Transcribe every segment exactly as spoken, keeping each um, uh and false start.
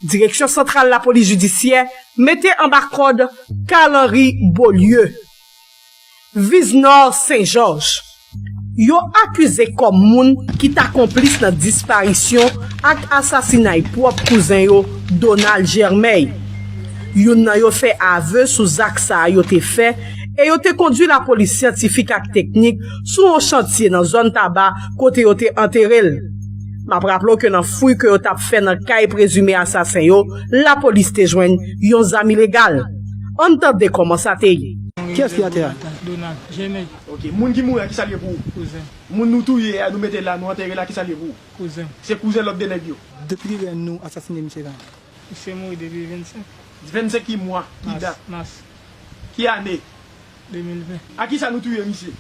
Direksyon Santral Lapolis Jidisyè mete anba kòd Carl Henry Beaulieu, Viznor Sen Jòj. Yo akize kòm moun ki ta konplis nan disparisyon ak asasinay pwòp kouzen yo, Donald Germey. Youn nan yo fè ave sou zak sa a yo te fè e yo te kondui lapolis syantifik ak teknik sou yon chantye nan zòn Taba kote yo te antere l. M ap raple w ke nan fouy ke yo t ap fè nan kay prezime asasen yo, lapolis te jwenn yon zam ilegal. Ann tande kòman sa te ye. Kiyès ki atè a? Donald Germey. Ok, moun ki mouri a, kisa l ye pou ou? Kouzen. Moun nou touye a, nou mete la, nou antere la, kisa l ye pou ou? Kouzen. Se kouzen lòt de nèg yo. Depi kilè nou asasine misye la? Misye mouri depi vennsenk. Vennsenk ki mwa? Ki dat? Mas. Ki ane? De mil ven. A kisa nou touye misye?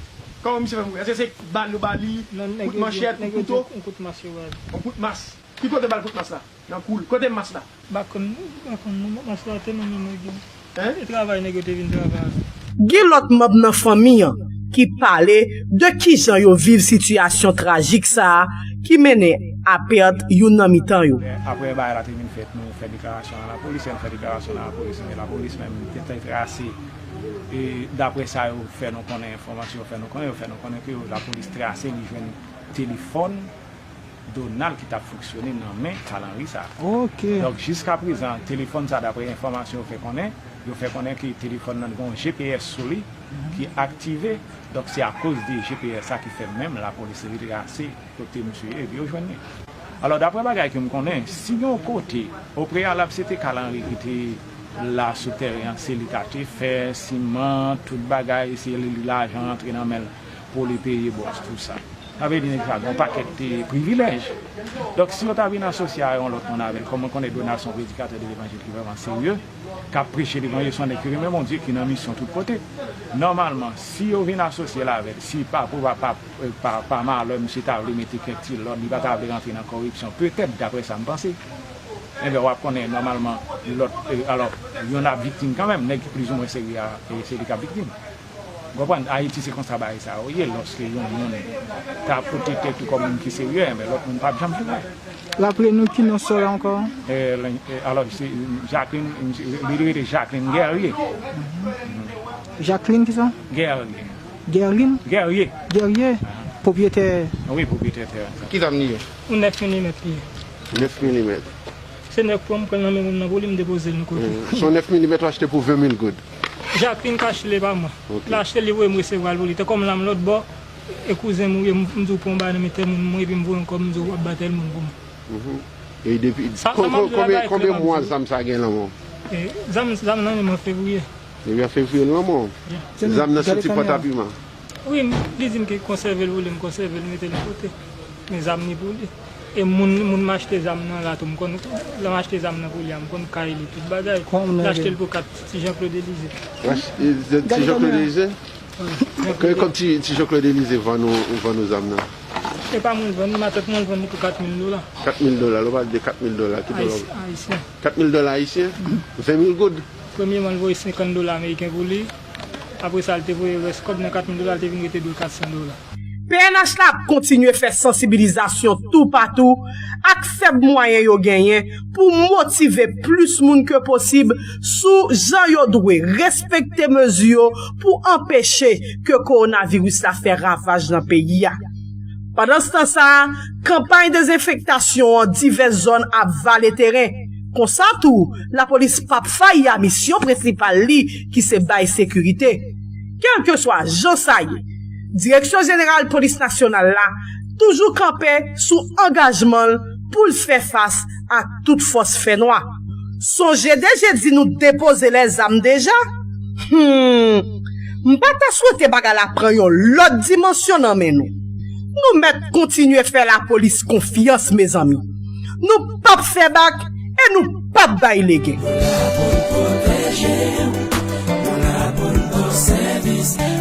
Kòman misye fè mouri? Èske se bal yo ba li? Non, nèg yo di, kout manchèt, kout kouto? Yon kout mas yo ba li. Yon kout mas. Ki kote bal kout mas la? Nan kou l. Kote mas la? M pa konn, m pa konn non, mas la te nan men nèg yo. Hein? E travay nèg yo te vin travay. Gen lòt manm nan fanmi an ki pale de kijan yo viv sitiyasyon trajik sa a ki mennen a pèt youn nan mitan yo. Apre bagay la te vin fèt, nou fè deklarasyon nan lapolis, lè n fè deklarasyon nan lapolis, men lapolis menm te, te trase. E daprè sa yo fè nou konnen, enfòmasyon yo fè nou konnen, yo fè nou konnen ke lapolis trase, li jwenn telefòn Donald ki t ap fonksyone nan men Carl Henry sa. Ok. Donk, jiska prezan, telefòn sa, daprè enfòmasyon yo fè konnen, yo fè konnen ke telefòn nan gen yon G P S sou li ki aktive. Donk, se akoz de G P S sa ki fè menm lapolis retrase kote misye ye, epi yo jwenn li. Alò, daprè bagay ke m konnen, si gen yon kote, o preyalab, se te Carl Henry ki te la sou tèren an, se li k achte fè, siman, tout bagay, se li, li lajan rantre nan men l pou li peye bòs, tout sa. Sa vle di nèg sa gen yon pakèt, eh, privilèj. Donk, si yo ta vin asosye a yon lòt moun avè l, kòm mwen konnen Donald se yon predikatè de levanjil ki vrèman serye, k ap preche levanjil, se yon nèg ki renmen Bondye, ki nan misyon tout kote. Nòmalman, si yo vin asosye l avè l, si pa, pou pa, pa, pa, pa malè, misye ta vle mete kèk ti lòd, li pa ta vle rantre nan kòripsyon, petèt, daprè sa m panse, enben, w ap konnen, nòmalman, lòt, eh, alò, youn ap viktim kanmenm, nèg ki plizoumwen serye a, eh, se li k ap viktim. Ou konprann? Ayiti, se konsa bagay sa yo ye. Lòske yon moun ta pote tèt ou kòm moun ki serye, enben, lòt moun p ap janm sou mwen. Raple nou ki non sè w la ankò? Eh, len-, eh, alò, se Jacqueline, li rele Jacqueline Guerrier. Jacqueline kisa? Guerrier. Guerline? Guerrier. Guerrier. Pwopriyetè. Wi, pwopriyetè tè. Ki zam li ye? Yon nèf milimèt li ye. Nèf milimèt. Se nèg pran m pran l nan men moun nan pou li, m depoze l yon kote. Mm. Se yon nèf milimèt ou achte pou ven mil goud. Jacqueline ka achte l, e pa mwen. Ok. L achte l, li voye m resevwa l pou li. Te kòm l a m lòt bò, e kouzen m ou ye, m, m di w pran yon bagay nan men tèl moun, mwen, epi m voye yon kòb, m di w ap bay tèl moun pou mwen. Mhm. E depi, sa, sa m ap di la, konbyen, konbyen mwa zam sa gen nan men w? E, zam, zam nan men mwen fevriye. Depi an fevriye l nan men w. Yeah. Zam nan soti Pòtapiman. Wi, m, li di m ke konsève l pou li, m konsève l, m mete l yon kote. Men zam ni pou li. E moun, moun m achte zam nan la tou, m konn, lè m achte zam nan pou li a, m konn kay li, tout bagay. L achte l pou kat Ti Jean Claude Elysée. Ti Jean Claude Elysée? Wi, Jean Claude Elysée. Kòm Ti, Ti Jean Claude Elysée vann ou, vann ou zam nan? E pa mwen l vann li, matant mwen l vann li pou kat mil dola. Kat mil dola, lè w pale de kat mil dola, ki dola? Ayisyen. Kat mil dola ayisyen? Ven mil goud. Premyèman, l voye senkant dola ameriken pou li. Apre sa, l te voye rès kòb nan kat mil dola, l te vin rete dwe kat san dola. P N H la ap kontinye fè sansibilizasyon toupatou ak fèb mwayen yo genyen pou motive plis moun ke posib sou jan yo dwe respekte mezi yo pou anpeche ke kowonaviris la fè ravaj nan peyi a. Pandanstan sa a, kanpay dezenfektasyon an divès zòn ap vale teren. Konsa tou, lapolis p ap fayi a misyon prensipal li ki se bay sekirite. Kèlkeswa jan sa ye, Direksyon Jeneral Polis Nasyonal la toujou kanpe sou angajman l pou l fè fas ak tout fòs fènwa. Sonje DG di nou depoze lèzam deja? Hmm, m pa ta swete bagay la pran yon lòt dimansyon nan men nou. Nou mèt kontinye fè lapolis konfyans, mezanmi. Nou p ap fè bak e nou p ap bay legen. Nou la pou n pwoteje w, nou la pou n ba w sèvis.